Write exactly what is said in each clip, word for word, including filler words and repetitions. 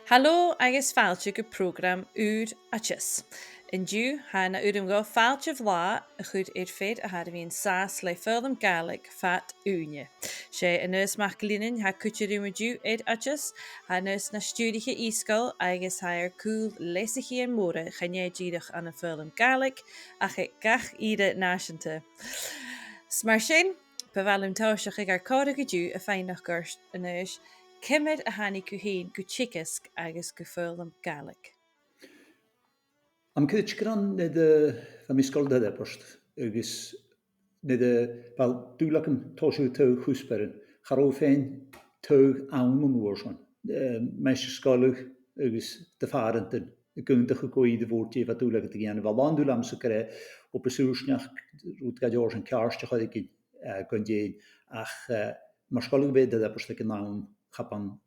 Halò agus fàilte gu prògram ùr Oideas. An-diugh, tha e na urram dhomh fàilte bhlàth a chur air feadh a tha air a bhith an sàs le foghlam Gàidhlig fad ùine. 'S e Aonghas MacIllFhinnein a tha cuide rium an-diugh air Oideas, tha Aonghas na stiùiriche e-sgoil agus tha e air cùl leasachaidhean mòra chan e dìreach ann am foghlam Gàidhlig, ach aig gach ìre nàiseanta. 'S mar sin, bu mhath leam tòiseachadh air còmhradh an-diugh a' faighneachd ort, Aonghas, ciamar a thàinig thu fhèin gu teagasg agus gu foghlam Gàidhlig? Am creideamh gur ann nuair a bha mi sgoil Dhidabaist agus nuair a bha dùil agam tòiseachadh taghadh chuspairean, cha robh feadhainn taghadh ann an uair sin. Eh, maighstir-sgoile agus do phàrantan ag aontachadh gu ìre mhòr dè bha dùil agad a dhèanamh. Bha làn dùil agamsa gur e obair saoirsinn, rud gu leòr sin ceart a chur thugainn, eh, gun dèidhinn. Ach, eh, mar sgoilear a bha e Dhidabaist aig an àm, cha b' ann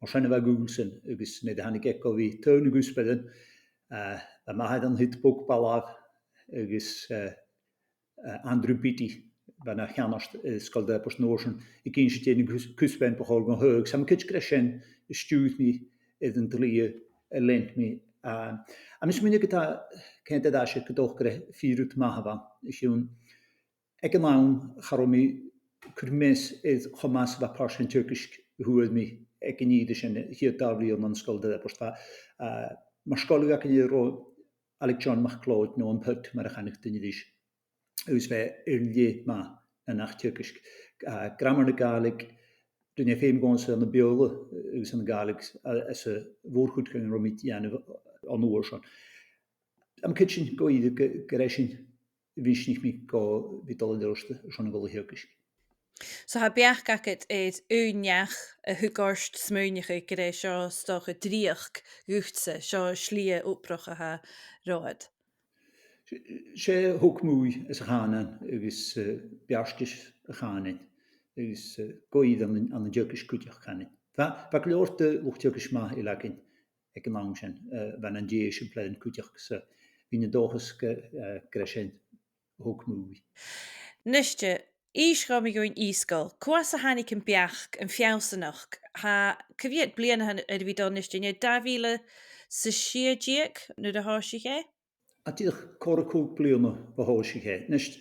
mar sin a bha an dùil-san, agus nuair a thàinig eagal a bhith taghadh na cuspairean, eh, bha m' athair ann an siud bog-bhalbh agus, eh, eh, Andrew Beattie, bha e na cheannard, eh, sgoil Dhidabaist an uair sin, ag innse dè na cus-, cuspairean bu chòir dhomh taghadh. 'S tha mi a' creidsinn gur e sin a stiùir mi air an t-slighe a lean mi. Ah, tha mi a' smaoineachadh gu bheil e ceangailte ri sin gu dòcha gur e fìor rud math a bh' ann, a chionn aig an àm cha robh mi a' cur meas air cho math 's a bha pàirt den teagasg a fhuair mi aig an ìre sin, a' chiad dà bhliadhna ann an sgoil Dhidabaist. Bha, ah, mar sgoilear againne, robh Ailig John MacLeòid, no am Pud mar a chanadh daoine ris, agus bha e air leth math na neach-teagaisg. Ah, gràmar na Gàidhlig, rinn e feum dhòmhsa ann am Beurla agus ann an Gàidhlig, ah, anns a' mhòr-chuid dhen robh mi a' dèanamh an uair sin. Tha mi a' creidsinn gu ìre gu, gur e sin a mhisneachd mi gu bhith a' dol an-dràsta airson a dhol a theagasg. So tha beachd agad air aon neach a thug ort smaoineachadh gur e seo 's dòcha dreuchd dhutsa, seo an slighe obrach a tha romhad? 'S e, 's e a thog m' ùidh anns a' chànan agus, eh, beartas a' chànain agus, eh, gu ìre ann an, ann an teagasg cuideachd, chanainn. Bha, bha gu leòr de luchd-teagaisg math eile againn aig an àm sin, eh, bha na dithis a' pleuran cuideachd, so bhithinn an dòchas gu, eh, gur e sin a thog m' ùidh. Nise, innis dhomh mu dheidhinn e-sgoil, cò às a thàinig am beachd, am feallsanachd? Tha, cia mheud bliadhna a tha air a bhith dhomh a-nise, an e dà mhìle 's a sia deug nuair a thòisich e? Tha, dìreach còrr is còig bliadhna bho thòisich e. Nise,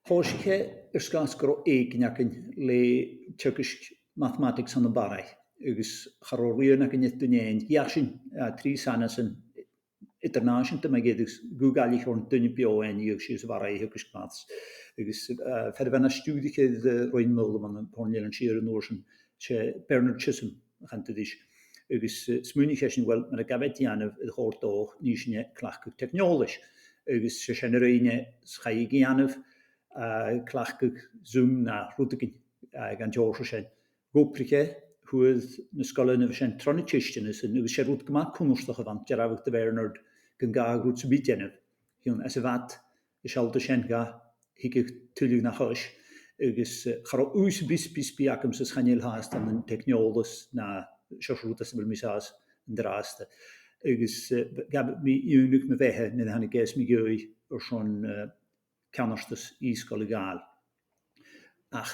thòisich e air sgàth 's gun robh èiginn againn le teagasg mathematics ann am Barraigh, agus cha robh rian againn air duine fhaighinn. Dh'fheuch sinn, eh, trì sanasan eadar-nàiseanta, ma dh'fhaodas, gu gabhail a' chòrr duine beò fhaighinn, agus sìos a Bharraigh a theagasg maths. Agus, eh, fear a bha na stiùiriche air, eh, Roinn Mhòr ann am Port Ìlein Siar an uair sin, 's e Bernard Chisholm a chanadh tu ris. Agus, eh, smaoinich esan, uill, mura gabh e dèanamh air a' chòrr dòigh, nì sinn e a' cleachdadh teicneòlas. Agus 's e sin a rinn e, 's chaidh e a dhèanamh, eh, cleachdadh Zoom no rudeigin, eh, dhen t-seòrsa sin. Dh'obraich e, fhuair na sgoilearan a bha sin tro na teisteanasan, agus 's e rud gu math cunnartach a bh' ann, dearbhadh do Bhernard gun gabhadh rud sam bith dèanamh. Chionn anns a' bhad, a' sealltainn sin dha, thigeadh tuilleadh na chois, agus, eh, cha robh ùidh sam bith, bith, bith agamsa 's chan eil fhathast ann an teicneòlas no seòrsa rud anns a bheil mi an sàs an-dràsta. Agus, eh, ghabh mi iongnadh mo bheatha nuair a thàinig e às mo dhèidh airson, eh, ceannardas e-sgoil a ghabhail. Ach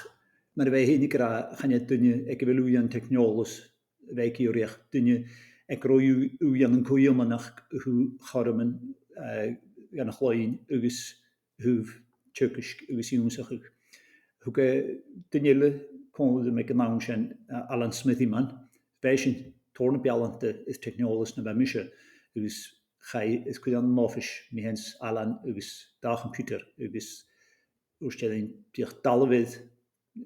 mar a bha e fhèin ag ràdh, chan e duine aig a bheil ùidh ann an teicneòlas a bha aige riamh, duine aig an robh ùidh, ùidh ann an co-aonanachd a thaobh chothroman, eh, dhan a' chloinn agus a thaobh teagaisg agus ionnsachadh. Thug e duine eile còmhla rium aig an àm sin, eh, Alan Smithyman. Bha esan tòrr na b' ealanta air teicneòlas na bha mise, agus chaidh, is cuid ann an oifis mi fhìn 's Alan agus dà choimpiutair, agus thuirt e rinn, dìreach dealbh air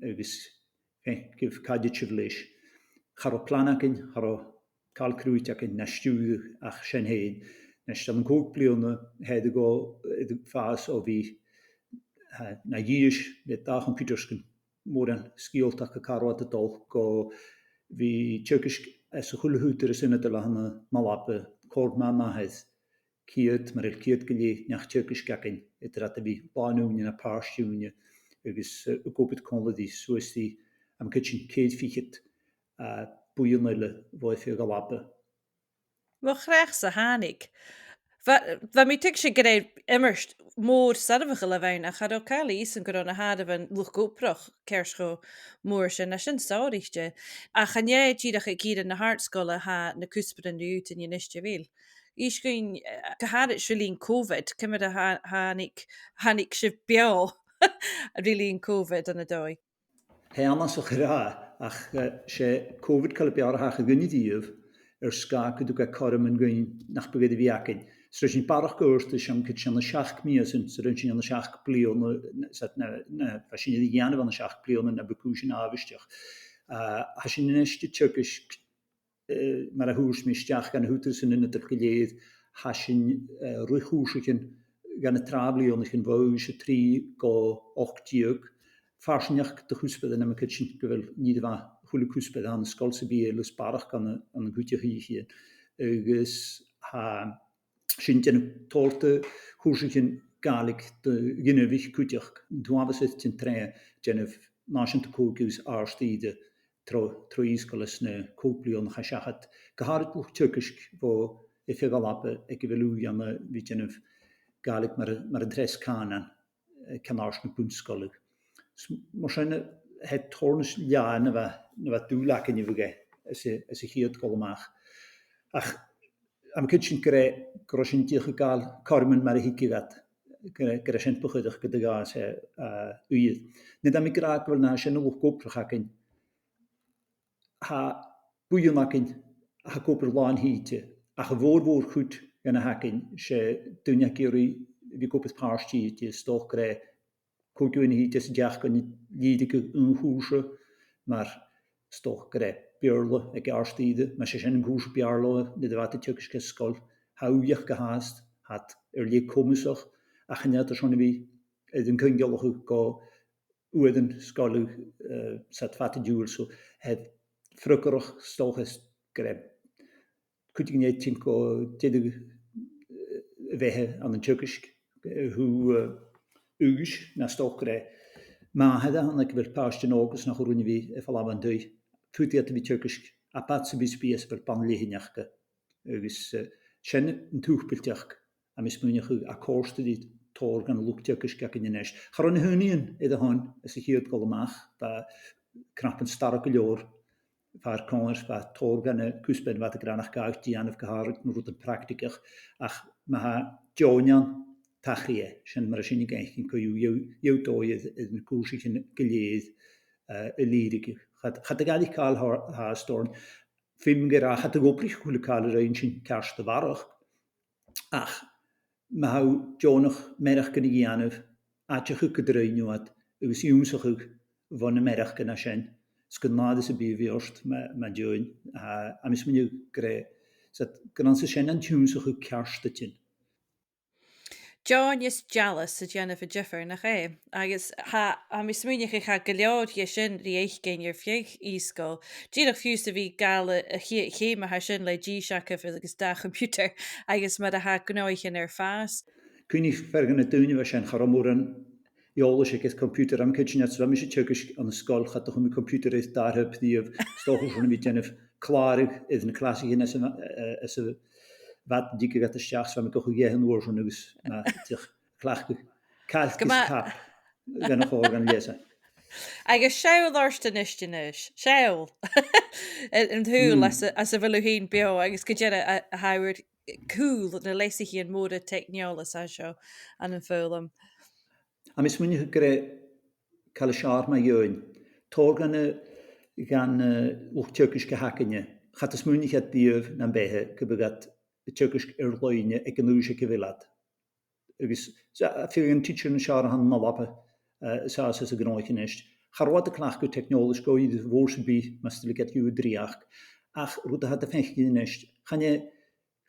agus, eh, gabh càit an tèid sibh leis. Cha robh plana againn, cha robh càil cruaidh againn na stiùireadh ach sinn fhèin. Nise, ann an còig bliadhna, tha e air a dhol, air a dhol fàs o bhith, eh, na dhithis le dà choimpiutair 's gun mòran sgeulachd gu càit an robh iad a' dol, gu bhith teagasg anns a h-uile h-ùghdar as ionadail ann am Malaba, còrr mo mhàthair, ceud, mura h-eil ceud gu leth neach-teagaisg againn, eadar iad a bhith làn-ùine no pàirt-ùine, agus, eh, ag obair còmhla ris suas ri, tha mi a' creidsinn, ceud fichead, eh, buidheann eile bho air feadh Alba. Bho chreach-sa thàinig. Bha, bha mi a' tuigsinn gur e iomairt mòr soirbheachail a bh' ann, ach cha robh càil a dh'fhios agam gun robh na h-àireamhan luchd-obrach ceart cho mòr sin, tha sin sònraichte. Ach chan e dìreach aig ìre na h-àrd-sgoile a tha na cuspairean ri fhaotainn a-nis, a bheil? Innis dhuinn, eh, gu h-àraid ri linn Covid, ciamar a tha-, thàinig, thàinig sibh beò ri linn Covid ann an dòigh? Tha e annasach a ràdh, ach, eh, 's e Covid còmhla beò a thachair dhuinne a-riamh air sgàth gun tug e cothroman dhuinn nach biodh air a bhith againn. 'S rinn sinn barrachd adhartais, 's ann gu seachd mìosan, 's rinn sinn ann an seachd bliadhna, 's na, na, bha sinn air a dhèanamh ann an seachd bliadhna nam biodh cùisean àbhaisteach. Ah, tha sinn a-nis a' teagasg, eh, mar a thuirt mi, a-steach dha na h-ùghdarrasan ionadail gu lèir, tha sinn, eh, ri chùrsaichean dha na tràth-bhliadhnaichean bho aois a trì gu ochd deug, farsaingeachd de chuspairean, nam biodh sin gu bheil nì de bha a h-uile cuspair a th' ann an sgoil sam bith eile is barrachd ann an, ann an cuid de shuidheachaidhean. Agus tha sinn a' dèanamh tòrr de chùrsaichean Gàidhlig do dh'inbhich cuideachd, an t-uabhas air tighinn troimhe, a' dèanamh nàiseanta còigidh agus àrd-ìre tro, tro fhìor-sgoil anns na còig bliadhna a chaidh seachad. Gu h-àraid luchd-teagaisg bho air feadh Alba aig a bheil ùidh ann a bhith a' dèanamh Gàidhlig mar, mar an treas cànan, eh, ceann-àirde na bun-sgoile. S-, mar sin, eh, tha e tòrr nas leatha na bha, na bha dùil againn a bhiodh e anns a', anns a' chiad dol a-mach. Ach, tha mi cinnteach gur e, gun robh sinn dìreach a' gabhail cothroman mar a thigeadh iad, gur e, gur e sin bu choireach gun do dh'fhàs e, eh, uiread. Nì, tha mi ag ràdh gu bheil na, sin an luchd-obrach againn, tha buidheann againn a tha ag obair làn-thìde, ach a' mhòr, mhòr chuid dhen a th' againn, 's e daoine a tha ag iarraidh a bhith ag obair pàirt-ìre, 's dòcha gur e còig uairean a thìde san t-seachdain a' lìbhrigeadh aon chùrsa, mar 's dòcha gur e Beurla aig àrd-ìre, mas e sin an cùrsa Beurla nuair a bha iad a' teagasg san sgoil. Tha ùidh aca gu h-àraid, tha iad air leth comasach, ach chan eil iad airson a bhith air an ceangal gu uairean sgoile, eh, 's iad fada an t-siubhail, so tha e freagarrach 's dòcha gur e cuideigin a' tighinn gu deireadh, eh, a bheatha ann an teagasg, eh, a thaobh, eh, aois, no 's dòcha gur e màthair a th' ann aig a bheil pàiste an ògais nach urrainn a bhith air falbh an taigh, faodaidh iad a bhith a' teagasg, a' bhad 's a bhith spìos a bheil ban-leathann aca. Agus, eh, sin an t-uabhas, tha mi a' smaoineachadh, a chòrd ri tòrr dhen luchd-teagaisg againn a-nis. Cha robh na h-ùghdaran air a shon anns a' chiad dol a-mach, bha cnapan starra gu leòr far comhair, bha tòrr dha na cuspairean, bha iad ag ràdh nach gabhadh dèanamh, gu h-àraid na rudan practaigeach, ach ma tha deòin ann, tachraidh e, sin mar a tha sinn a' faicinn co-dhiù, gheibh, gheibh dòigh air, air na cùrsaichean gu lèir, eh, a lìbhrigeadh. Cha, cha do dh'fhairich càil tha, tha stòran, feumaidh mi ràdh, cha do dh'obraich a h-uile càil a rinn sinn ceart a bharrachd. Ach ma tha thu deònach mearachdan a dhèanamh, aideachadh gu do rinn thu iad, agus ionnsachadh bho na mearachdan a tha sin, 's gun nàire sam bith a bhith ort ma, ma deòin, a, tha mi a' smaoineachadh gur e, 's e, gun ann 's a sin an t-ionnsachadh ceart a' tighinn. Deòin is dealas a' dèanamh an diofar, nach e? Agus tha, tha mi a' smaoineachadh gu bheil gu leòr dhe sin ri fhaicinn air feadh an sgoil. Dìreach fiù 's a bhith a' gabhail a' chi-, cheum a tha sin le dithis agaibh agus dà choimpiutair agus mar a tha gnothaich air fàs. Cuimhnich, fear dha na daoine a bha sin, cha robh mòran eòlais aige air computer, tha mi cinnteach, nuair a bha mise a' teagasg ann an sgoil, cha do chùm mi computer air dà threub riamh, 's dòcha airson a bhith a' dèanamh clàradh air na clasaichean anns a', eh, anns a' bhad an tigeadh iad a-steach, 's bha mi ga chur dheth an uair sin agus, na, dìreach a' cleachdadh calc is cap dhan a' chòrr dhan leasan. Agus seall ort a-nis a-nis, seall. An, an t-saoghal anns a, anns a bheil thu fhèin beò, agus gu dearbh a, a tha thu air cùl nan leasaichean mòra teicneòlais a tha seo ann am foghlam. Tha mi a' smaoineachadh gur e càil as fheàrr mu dheidhinn. Tòrr dha na, dha na luchd-teagaisg a th' againne, cha do smaoinich iad riamh nam beatha gum biodh iad a' teagasg air-loidhne aig an aois aig a bheil iad. Agus 's e, feadhainn de thidsearan as fheàrr a th' ann an Alba, eh, as fheàrr às a' ghnothaich a-nis. Cha robh iad a' cleachdadh teicneòlais gu ìre mhòr sam bith, mus do leig iad dhiubh an dreuchd. Ach rud a tha iad a' faicinn a-nis, chan e,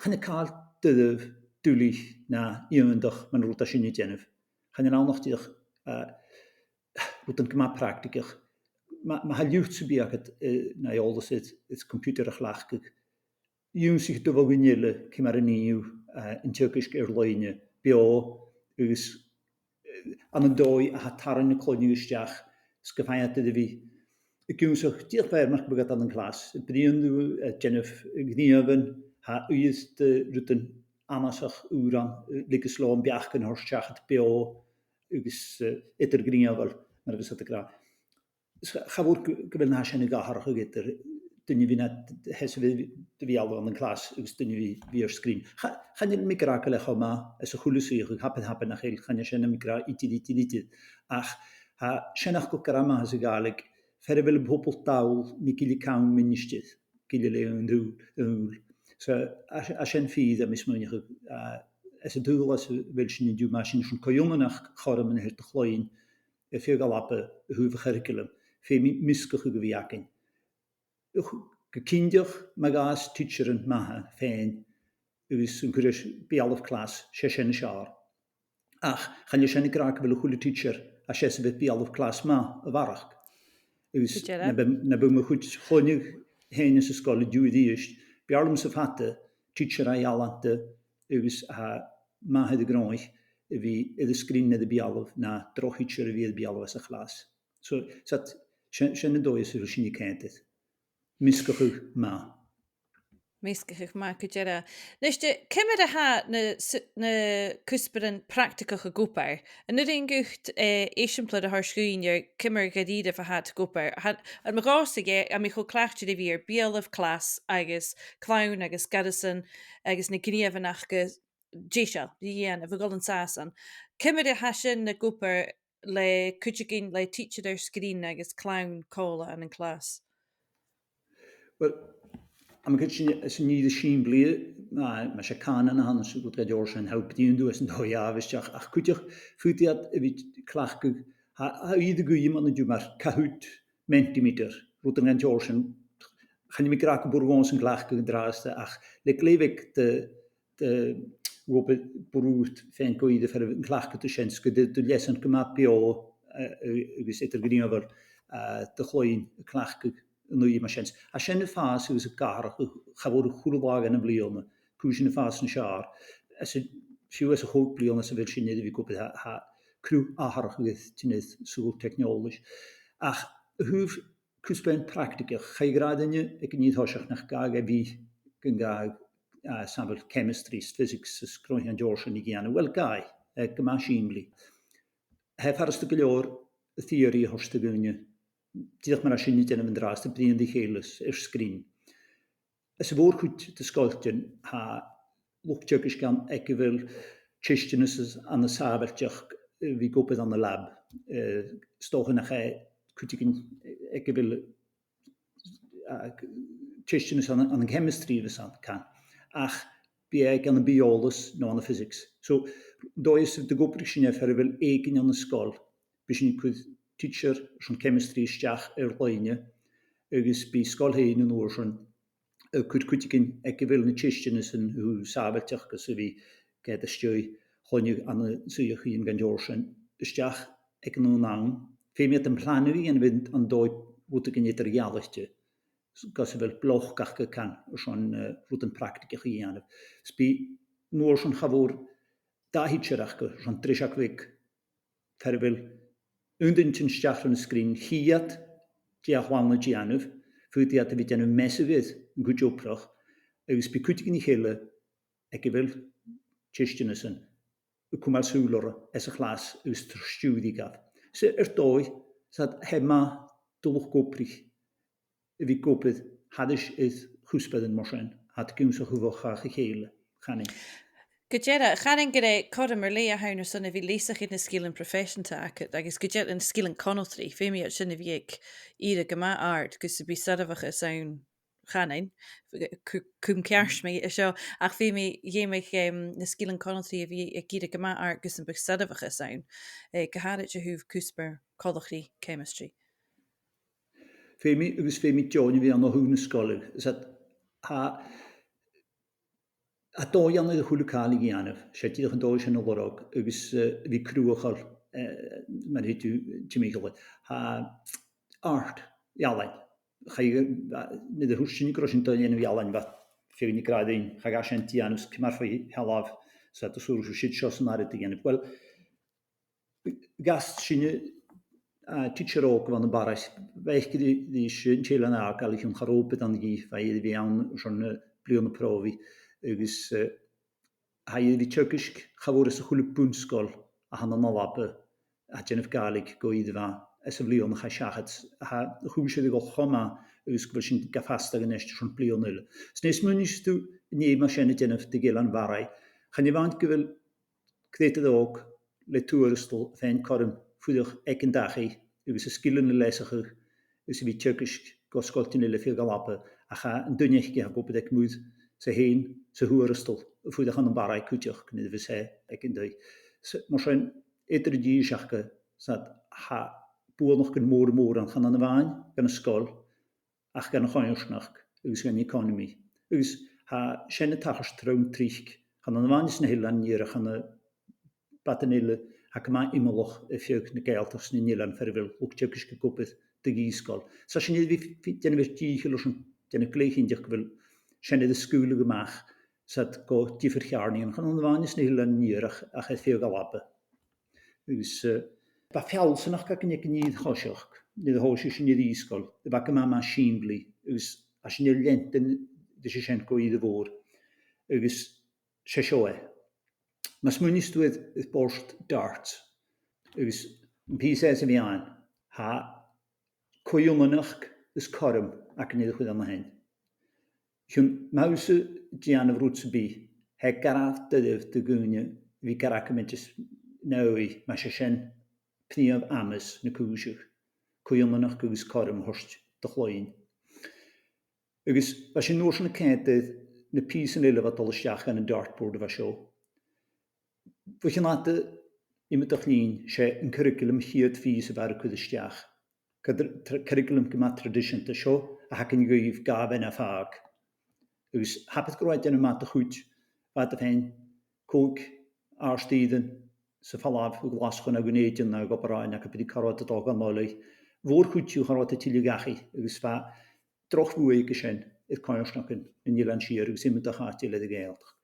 chan e càil doirbh duilich no iongantach mun rud a tha sinn a' dèanamh. Chan eil ann ach dìreach, eh, rudan gu math practaigeach. Ma, ma tha liuthad sam bith agad, eh, no eòlas air, air computer a chleachdadh, ionnsaichidh tu bho dhuine eile ciamar a nì thu, eh, an teagasg air-loidhne beò agus, eh, ann an dòigh a tha tarraing na cloinne a-steach, 's gum faigh iad air a bhith ag ionnsachadh dìreach mar gum biodh iad ann an clas. A' bruidhinn riutha, a' dèanamh gnìomhan, tha uiread de rudan annasach ùr ann, eh, leigeas leotha am beachdan a thoirt seachad beò agus, eh, eadar-ghnìomhail, mar a bhios iad ag ràdh. Is cha, cha mhòr gu, gu bheil na tha sin ag atharrachadh eadar duine a bhith nad sheasamh air a bhith ann an clas agus duine a bhith, bhith air sgrìn. Cha, chan eil mi ag ràdh gu bheil e cho math anns a h-uile suidheachadh, tha, tha, tha, nach eil, chan eil sin, tha mi ag ràdh idir, idir, idir. Ach tha sin ach gu math math anns a' Ghàidhlig, far a bheil am poball dall, na gille cam ministear, gille le aon t-ùil, aon t-ùil. So, a, a sin fìor, tha mi a' smaoineachadh, a, anns an t-saoghal anns a bheil sinn an-diugh, ma tha sinn airson co-ionanachd chothroman a thoirt do chloinn, a' feitheamh gu leòr a thaobh a' churraicealaim, feumaidh measgachadh a bhith againn. Gu cinnteach, ma ghabhas tidsearan matha fhaighinn agus an cur air beulaibh clas, 's e sin as fheàrr. Ach chan eil sin ag ràdh gu bheil a h-uile tidsear a' seasamh air beulaibh clas math a bharrachd. Agus na bu, na bu mo chuid chloinne fhèin anns an sgoil an-diugh a-rithist, b' fheàrr leamsa fada tidsear a tha ealanta agus a tha math air a ghnothaich a bhith air an sgrìn air a' bheulaibh na droch thidsear a bhith air a' bheulaibh anns a' chlas. So, 's e, sin, sin an dòigh anns a bheil sinn a' coimhead air. Measgachadh math. Measgachadh math gu dearbh. Nise, ciamar a tha na s-, na cuspairean practaigeach ag obair? An urrainn dhut, eh, eisimpleir a thoirt dhuinn air ciamar dha-rìribh a tha iad ag obair? Tha, air mo dhòigh-sa, tha mi cho cleachdte ri bhith air beulaibh clas agus clann agus goireasan agus na gnìomhan aca deiseil ri dhèanamh, a' dol an sàs ann. Ciamar a tha sin ag obair le cuideigin, le tidsear air sgrìn agus clann còmhla ann an clas? Uill, tha mi a' creidsinn, anns an ìre shìmplidh, ma, mas e cànan a th' ann, 's rud den t-seòrsa sin, tha thu a' bruidhinn riutha anns an dòigh àbhaisteach, ach cuideachd, faodaidh iad a bhith a' cleachdadh, tha, tha iad a' guidhe mun an-diugh mar caithimh Mentimeter, rud den t-seòrsa sin, chan eil mi ag ràdh gum b' urrainn dhomhsa an cleachdadh an-dràsta, ach le glè bheag de, de dh'obair brùid fhaighinn gu ìre far an cleachdadh tu sin, 's gun tèid do leasan gu math beò, eh, agus eadar-ghnìomhail, eh, do chloinn a' cleachdadh an uair mar sin. Tha sin a' fàs agus ag atharrachadh cha mhòr a h-uile latha dhen a' bhliadhna, cùisean a' fàs nas fheàrr. Anns a', fiù 's anns a' chòig bliadhna anns a bheil sinn air a bhith ag obair, tha, tha cruth atharrachadh air tighinn air saoghal teicneòlais. Ach a thaobh cuspairean practaigeach, chaidh a ràdh rinne aig an fhìor thoiseach nach gabhadh e a bhith gun gabhadh, eh, samhail chemistry is physics is gnothaichean den t-seòrsa sin a dhèanamh. Uill, gabhaidh, eh, gu math sìmplidh. Tha e furasta gu leòr an theory a thoirt do dhaoine, dìreach mar a tha sinne a' dèanamh an-dràsta, bruidhinn ri chèile air sgrìn. Anns a' mhòr-chuid de sgoiltean, tha luchd-teagaisg ann aig a bheil teisteanas ann an sàbhailteachd, eh, a bhith ag obair ann an lab, eh, 's dòcha nach e cuideigin aig a bheil, eh, teisteanas ann, ann an chemistry a bhios ann, can. Ach bidh e aig an biolas no ann am physics. So, dòigh as urrainn dhut obair sin far a bheil èiginn ann an sgoil, bidh sinn a' cur tidsear airson chemistry a-steach air loidhne, agus bidh sgoil fhèin an uair sin a' cur cuideigin aig a bheil na teisteanasan a thaobh sàbhailteachd agus a bhith gad as dèidh chloinne ann an suidheachaidhean den t-seòrsa sin a-steach aig an aon àm. Feumaidh iad am planadh a dhèanamh an, an dòigh rudeigin eadar-dhealaichte, gus a bheil bloc aca, can, airson, eh, rudan practaigeach a dhèanamh. Is bidh an uair sin cha mhòr dà thidsear aca, airson dreiseag bheag, far a bheil aon duine a' tighinn a-steach tron a' sgrìn, chì iad dè tha a' chlann a' dèanamh, faodaidh iad a bhith a' dèanamh measadh air an cuid obrach, agus bidh cuideigin a chèile aig a bheil teisteanasan a' cumail sùil orra anns a' chlas agus tro stiùireadh dhaibh. So air dòigh, 's e, tha e math do luchd-obrach a bhith ag obair thairis air chuspairean mar sin, tha iad ag ionnsachadh bho chàch a chèile, chanainn. Gu dearbh, chanainn gur e cothrom air leth a th' ann airson a bhith leasachadh air na sgilean proifeiseanta agad, agus gu dearbh na sgilean conaltraidh, feumaidh iad sin a bhith aig ìre gu math àrd gus am bi soirbheachas ann, chanainn, cu-, cùm ceart mi an seo, ach feumaidh, feumaidh, em, na sgilean conaltraidh a bhith aig ìre gu math àrd gus am biodh soirbheachas ann, eh, gu h-àraid a thaobh cuspair coltach ri chemistry. Feumaidh, agus feumaidh deòin a bhith ann o thaobh na sgoile. Is tha, tha dòigh ann air a h-uile càil a dhèanamh, 's e dìreach an dòigh sin a lorg, agus, eh, a bhith cruthachail, eh, mar a thuirt thu timcheall air. Tha art, ealain. Chaidh, eh, nuair a thuirt sinne gun robh sinn a' dol a dhèanamh ealain, bha feadhainn ag ràdh rinn, cha ghabh sin dèanamh, 's ciamar a tha thu a' falbh, 's tha thu a' smaoineachadh gur e sin a tha thu a' dèanamh. Uill, dh'fhàs sinne, eh, tidsear òg a bh' ann am Barraigh, bha aice ri, ri sin, tè eile an Àird, a chionn cha robh obair ann dhi, bha i air a bhith ann airson, eh, bliadhna pròbhaidh, agus, eh, tha e air a bhith teagasg cha mhòr às a h-uile bun-sgoil a th' ann an Alba a tha a' dèanamh Gàidhlig gu ìre mhath sa bhliadhna a chaidh seachad. Tha a' chùis air a dhol cho math agus gu bheil sinn ga fhastadh a-nis airson bliadhna eile. 'S nuair a smaoinicheas tu an fheum a tha sin a' dèanamh do dh'Eilean Bharraigh, chan e a-mhàin gu bheil creutair òg le tuarastal a' faighinn cothrom fuireach aig an dachaigh agus a sgilean a leasachadh agus a bhith teagasg gu sgoiltean eile feadh Alba, ach tha an duine aice a tha ag obair aig muir-sa fhèin sa thuarastal a' fuireach ann am Barraigh cuideachd, nuair a bhios e aig an taigh. 'S mar sin, eadar an dithis aca, 's tha buannachdan mòra mòra ann, chan ann a-mhàin dhan an sgoil, ach dhan a' choimhearsnachd agus dhan economy. Agus tha sin a' tachairt tron tric, chan ann a-mhàin anns na h-Eileanan an Iar ach ann am bàtaichean eile, tha e gu math iomallach air feadh na Gàidhealtachd 's nan eilean far a bheil luchd-teagaisg ag obair do dh'ìosgail. 'S tha sinn air a bhith a' dèanamh ar dìcheall airson dèanamh glè chinnteach gu bheil sin air a sgaoileadh a-mach 's iad gu diofar cheàrnaidhean, chan ann a-mhàin anns na h-Eileanan an Iar ach, ach air feadh Alba. Agus, eh, bha feallsanachd againn aig an fhìor thoiseach, nuair a thòisich sinn air ìosgail, a bha gu math, math sìmplidh, agus tha sinn air leantainn ris a sin gu ìre mhòr. Agus 's e seo e. Ma smaoinicheas tu air, air bòrd darts, agus am pìos a tha sa mheadhan, tha co-ionanachd is cothrom againn air a chur ann a shin. Chionn, ma tha thusa a' dèanamh rud sam bith, tha e garbh doirbh do dhaoine a bhith gar agamaid is na aghaidh, mas e sin prìomh amas na cùise, co-ionanachd agus cothrom a thoirt do chloinn. Agus bha sinn an uair sin a' coimhead air na pìosan eile a bha a' dol a-steach dhan an dartboard a bha seo. Bho chionn fhada iomadach linn, 's e an curriculum a' chiad phìos a bha air a cur a-steach. Cur-, tr-, curriculum gu math traidiseanta, seo a th' againn dhuibh, gabhaibh e no fàg. Agus tha e a' còrdadh gu math ri a' chuid, bha iad a' faighinn còig àrd-ìrean sa Phàipear Mhòr, Glaschu no Dhùn Èideann no Obar Dheathain, no ge b' e càit an robh iad a' dol dhan oilthigh. A' mhòr-chuid dhiubh cha robh iad a' tilleadh dhachaigh, agus bha droch bhuaidh aige sin air coimhearsnachdan nan Eilean Siar agus iomadach àite eile air a' Ghàidhealtachd.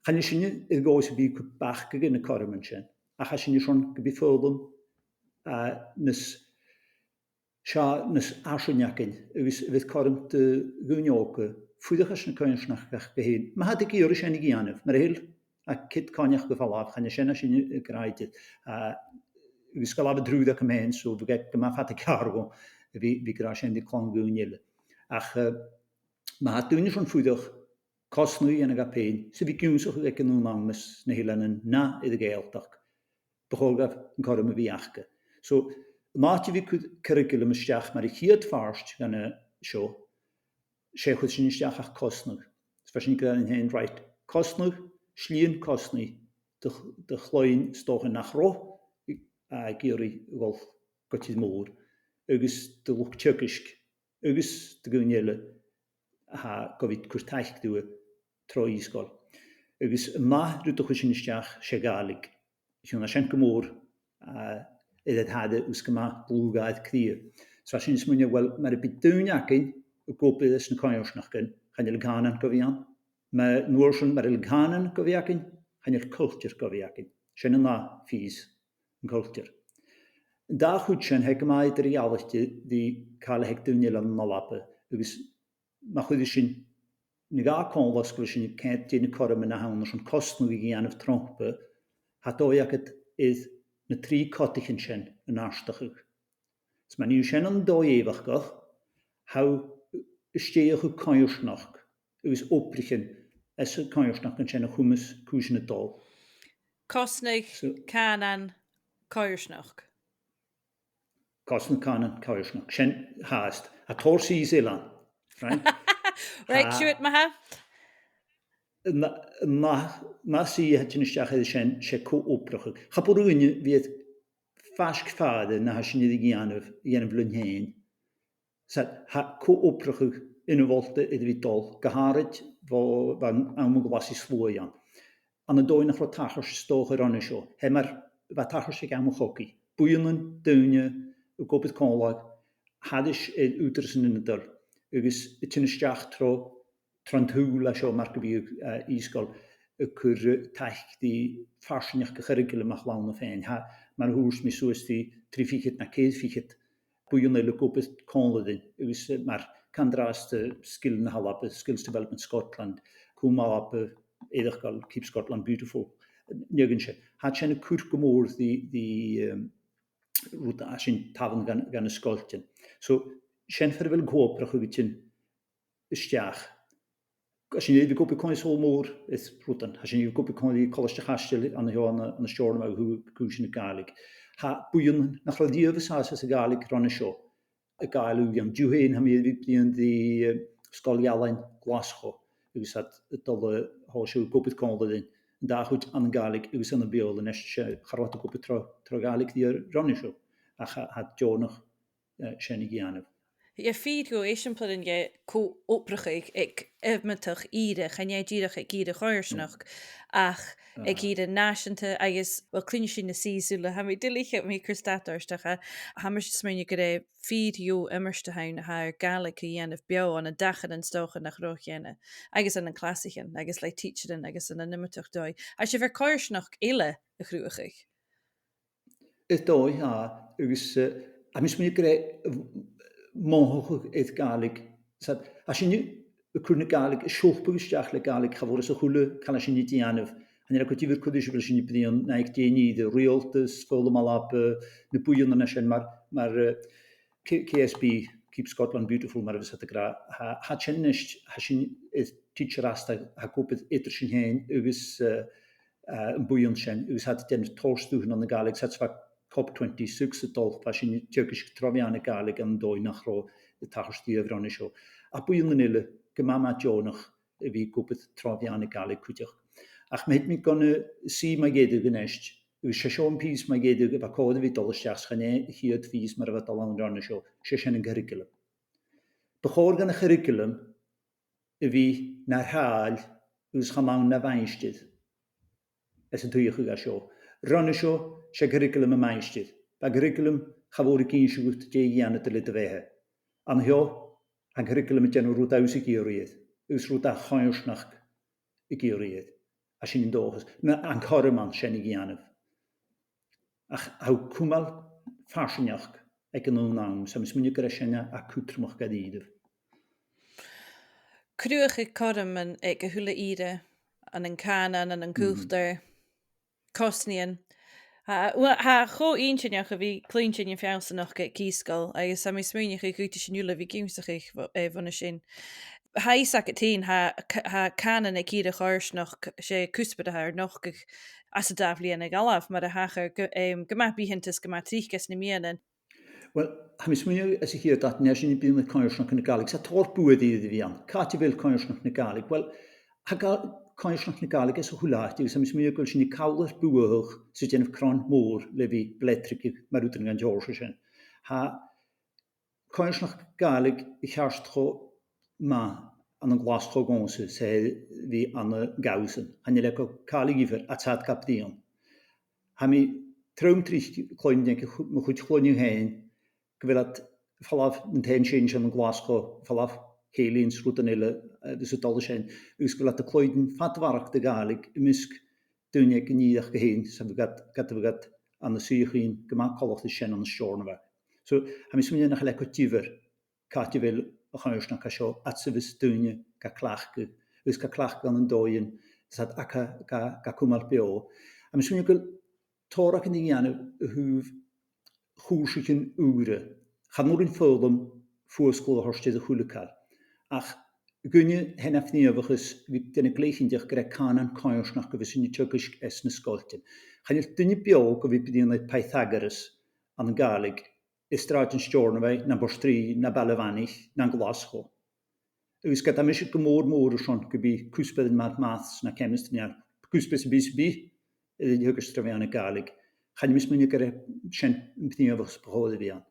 Chan eil sinne air a dhòigh sam bith a' cur bacadh air na cothroman sin, ach tha sinne airson gum bi foghlam, eh, nas, seo nas fharsainge againn, agus a bheir cothrom do dhaoine òga fuireach anns na coimhearsnachdan aca fhèin, ma tha iad ag iarraidh sin a dhèanamh, mura h-eil a' chiad choinneamh gu falbh, chan e sin a tha sinn ag ràdh idir. Eh, agus 's e làmh an triùir agam fhìn, so bhiodh e gu math fada ceàrr dhomh a bhith, bhith ag ràdh sin ri clann dhaoine eile. Ach, eh, ma tha daoine airson fuireach, cosnadh a dhèanamh dhaibh fhèin, 's a bhith ag ionnsachadh aig an aon àm anns na h-Eileanan no air a' Ghàidhealtachd, bu chòir dhaibh an cothrom a bhith aca. So, an àite a bhith a' cur curriculum a-steach mar a' chiad phàirt dhen, eh, seo, 's e a chuir sinn a-steach ach cosnadh. Is bha sinn ag ràdh rium fhìn, right, cosnadh, slighean cosnaidh do ch-, do chloinn 's dòcha nach robh, eh, ag iarraidh a dhol gu tìr-mòr, agus do luchd-teagaisg, agus do dhaoine eile a tha gu bhith a' cur taic riutha tro ìosgail. Agus an ath rud a chuir sinn a-steach, 's e Gàidhlig. Chionn tha sin gu mòr, eh, air an talamh agus gu math dlùth-ghàir-chridhe. So tha sinn a' smaoineachadh, uill, mura bi daoine againn ag obair anns na coimhearsnachdan, chan eil an cànan gu bhith ann. Ma, an uair sin, mura h-eil an cànan gu bhith againn, chan eil cultar gu bhith againn. Sin an ath phìos, an cultar. An dà chuid sin, tha e gu math eadar-dhealaichte ri càil a th' aig daoine eile ann an Alba, agus ma chuireas sinn na dhà còmhla 's gu bheil sinn a' coimhead dè na cothroman a th' ann airson cosnadh a dhèanamh tromhpa, tha dòigh agad air na trì cotaichean sin a neartachadh. Is ma nì thu sin ann an dòigh èifeachdach, tha thu a' stèidheachadh coimhearsnachd agus obraichean anns a' choimhearsnachd an sin a chumas cùisean a' dol. Cosnadh, so, cànan, coimhearsnachd. Cosnadh, cànan, coimhearsnachd. Sin fhathast. Tha tòrr sìthichean eile ann. Right? Right, tha, siuthad ma-thà. An, an, an ath shuidhe a thig a-steach air sin, 's e co-obrachadh. Cha b' urrainn dhuinn a bhith faisg fada na tha sinn air a dhèanamh, a dhèanamh leinn fhèin. 'S tha co-obrachadh ionmholta air a bhith a' dol, gu h-àraid bho, bhon àm a ghlasaich sluaigh ann. Ann an dòigh nach robh tachairt 's dòcha roimhe seo, tha e mar a bha tachairt aig àm a' chogaidh. Buidhnean, daoine, ag obair còmhla, thairis air ùghdarrasan ionadail, agus a' tighinn a-steach tro tron t-sùil a tha seo mar gum biodh, eh, ìosgail a' cur, eh, taic ri farsaingeachd a' churraicealaim a chlann fhèin. Tha, mar a thuirt mi, suas ri trì fichead no ceithir fichead buidheann eile ag obair còmhla rinn, agus, eh, mar contrast, eh, Sgil na h-Alba, Skills Development Scotland, Cumann Alba, eireachdail Keep Scotland Beautiful, nì againn sin. Tha sin a' cur gu mòr dhi, dhi, um, rud a tha sin a' tabhann dhan, dhan na sgoiltean. So, sin far a bheil an co-obrachadh a' tighinn a-steach. Tha sinn air a bhith ag obair còmhla ris Sabhal Mòr is rudan. Tha sinn air a bhith ag obair còmhla ri Colaisde a' Chaisteil an seo ann an, ann an Steòrnabhagh a thaobh cùisean na Gàidhlig. Tha buidheann nach robh riamh an sàs anns a' Ghàidhlig ron a seo a' gabhail ùidh ann. An-diugh fhèin tha mi air a bhith bruidhinn ri, eh, Sgoil Ealain Ghlaschu, agus iad a' dol a thòiseachadh ag obair còmhla rinn, an dà chuid ann an Gàidhlig agus ann am Beurla a-nis. 'S e, cha robh iad ag obair tro, tro Ghàidhlig riamh ron a seo, ach tha, tha iad deònach, eh, sin a dhèanamh. Tha e fìor dheagh eisimpleir de co-obrachadh aig iomadach ìre, chan e dìreach aig ìre choimhearsnachd, ach aig ìre nàiseanta agus, uill, cluinnidh sinn na sìthichean uile, tha mi duilich, mi cur stad ort, ach tha, tha mise a' smaoineachadh gur e fìor dheagh iomairt a th' ann a tha air Gàidhlig a dhèanamh beò ann an dachannan 's dòcha nach robh cheana, agus ann an clasaichean, agus le tidsearan, agus ann an iomadach dòigh. Tha sibh air coimhearsnachd eile a chruthachadh. Is dòigh, tha, agus, eh, tha mi a' smaoineachadh gur e mothachadh air Gàidhlig, 's e, tha sinne a' cur na Gàidhlig, a' siopadh a-steach le Gàidhlig, cha mhòr às a h-uile càil a tha sinne a' dèanamh. Chan eil e gu diofar cò ris a bheil sinne a' bruidhinn, no aig dè an ìre, riaghaltas, Foghlam Alba, na buidhnean sin mar, mar, eh, K-, K S B, Keep Scotland Beautiful, mar a bhios iad ag ràdh, tha, tha sin a-nis, tha sinn, eh, tidsear asta, tha ag obair eadar sinn fhèin agus, eh, eh, am buidheann sin, agus tha iad a' dèanamh tòrr stuthan anns a' Ghàidhlig, 's iad sa COP twenty-six a' dol, bha sinn a' teagasg tro mheadhan na Gàidhlig ann an dòigh nach robh a' tachairt riamh ron a seo. Ach buidhnean eile, gu math, math deònach a bhith ag obair tro mheadhan na Gàidhlig cuideachd. Ach ma thèid mi gun, eh, suidhe mu dheireadh a-nis, agus 's e seo am pìos mu dheireadh a bha còir a bhith a' dol a-steach, 's chan e a' chiad phìos mar a bha a' dol ann ron a seo, 's e sin an curriculum. Bu chòir dhan a' churraicealam a bhith nar sàil agus chan ann na mhaighstir anns an t-suidheachadh a tha seo. Ron a seo, 's e curraicealam a' mhaighstir. Bha curraicealam cha mhòr ag innse dhut dè dhèanadh tu le do bheatha. An seo, tha an curraicealam a' dèanamh rud a tha thusa ag iarraidh, agus rud a tha a' choimhearsnachd ag iarraidh. Tha sin an dòchas. No an cothrom ann sin a dhèanamh. Ach tha thu a' cumail farsaingeachd aig an aon àm, 's tha mi a' smaoineachadh gur e sin a tha cudromach dha-rìribh. Cruthachadh cothroman aig a h-uile ìre, ann an cànan, ann an cultar, cosnaidhean. Tha, uill, tha e cho inntinneach a bhith a' cluinntinn am feallsanachd aig Keys School, agus tha mi a' smaoineachadh gun tèid sinn uile a bhith ag ionnsachadh bho-, eh, bhon a sin. Tha fhios agad fhèin, tha c-, tha cànan aig ìre choimhearsnachd, 's e cuspair a tha air nochdadh anns an dà bhliadhna a dh'fhalbh, mar a thachair gu, em, gu math bitheanta 's gu math tric anns na meadhanan. Uill, tha mi a' smaoineachadh anns a' chiad àite, nuair a tha sinn a' bruidhinn air coimhearsnachd na Gàidhlig, 's e tòrr buaidh a th' air a bhith ann. Càit a bheil coimhearsnachd na Gàidhlig? Uill, tha Gà-, coimhearsnachd na Gàidhlig anns a h-uile àite, agus tha mi a' smaoineachadh gu bheil sinn a' call air buadhachadh 's a' dèanamh cron mòr le bhith a' bleideadh mar rudan dhen t-seòrsa sin. Tha coimhearsnachd Gàidhlig a cheart cho math ann an Glaschu dhòmhsa 's a bhith ann an Gabhsan. Chan eil e gu càil a dhifear, tha iad ga bruidhinn. Tha mi trom tric a' cluinntinn aig a' chu-, mo chuid chloinne fhèin, gu bheil iad a' falbh an t-seann sin ann an Glaschu, a' falbh Cèilidh is rudan eile, eh, agus a' dol an sin, agus gu bheil iad a' cluinntinn fad a bharrachd de Ghàidhlig am measg daoine aig an ìre aca fhèin, 's a bhiodh iad, ged a bhiodh iad ann an suidheachadh gu math coltach ri sin ann an Steòrnabhagh. So, tha mi a' smaoineachadh nach eil e gu diofar càit a bheil a' choimhearsnachd a tha seo, ach 's a bhios daoine ga cleachdadh, agus ga cleachdadh ann an dòighean 's iad aca ga, ga cumail beò. Tha mi a' smaoineachadh gu bheil tòrr againn ri dhèanamh a thaobh chùrsaichean ùra. Chan urrainn foghlam fuasgladh a thoirt air a h-uile càil. Ach dhuinne a tha na fhìor bhuannachadh, bidh daoine a' cluinntinn gur e cànan coimhearsnachd a bhios sinn a' teagasg anns na sgoiltean. Chan eil duine beò gu bhith a' bruidhinn air Pythagoras ann an Gàidhlig air Sràid an Steòrnabhaigh, no am Port Rìgh, no Baile a' Mhanaich, no an Glaschu. Agus ged a tha mise gu mòr mòr airson gum bi cuspairean mar maths no chemistry no cuspairean sam bith, sam bith, eh, a' teagasg tro mheadhan na Gàidhlig, chan eil mi a' smaoineachadh gur e sin am prìomh bhuannachd a bh' ann.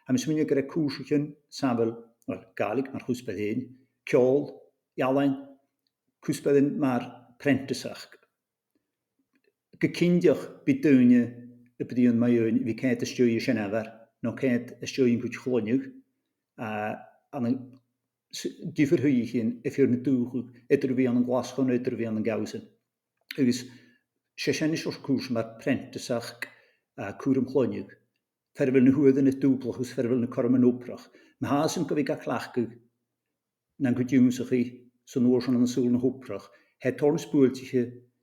Tha mi a' smaoineachadh gur e cùrsaichean sam bith, uill, Gàidhlig mar chuspair fhèin, ceòl, ealain, cuspairean mar prentisachd. Gu cinnteach bidh daoine a' bruidhinn mu dheidhinn a bhith coimhead às dèidh seanmhair, no coimhead às dèidh an cuid chloinne, a, ann an s-, diofar shuidheachaidhean air feadh na dùthcha, eadar a bhith ann an Glaschu no eadar a bhith ann an Gabhsan. Agus 's e sin an seòrsa cùrsa mar prentisachd, a, cùram chloinne, far a bheil na h-uairean air dùblachadh, far a bheil na cothroman obrach. Ma tha iadsan gu bhith ga cleachdadh nan cuid ionnsachaidh san uair sin ann an saoghal na h-obrach, Tha e tòrr nas buailtiche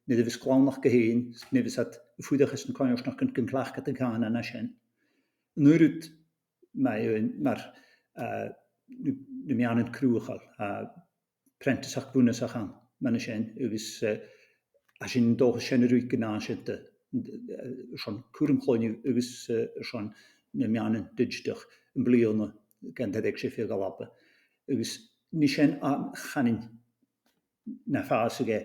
nuair a bhios clann aca fhèin, nuair a bhios iad a' fuireach anns na coimhearsnachdan gun cleachd iad an cànan a tha sin. An aon rud mar, mar, eh, na, na meadhanan cruthachail, eh, prentisachd bhunasach ann, mar sin, agus, eh, tha sinn an dòchas sin a' ruith gu nàiseanta, eh, airson cùram chloinne agus, eh, airson na meadhanan didseatach am-bliadhna, gun do dh'fhàg sibh fiadh Alba. Agus nì sin a chanainn na fhàsadh e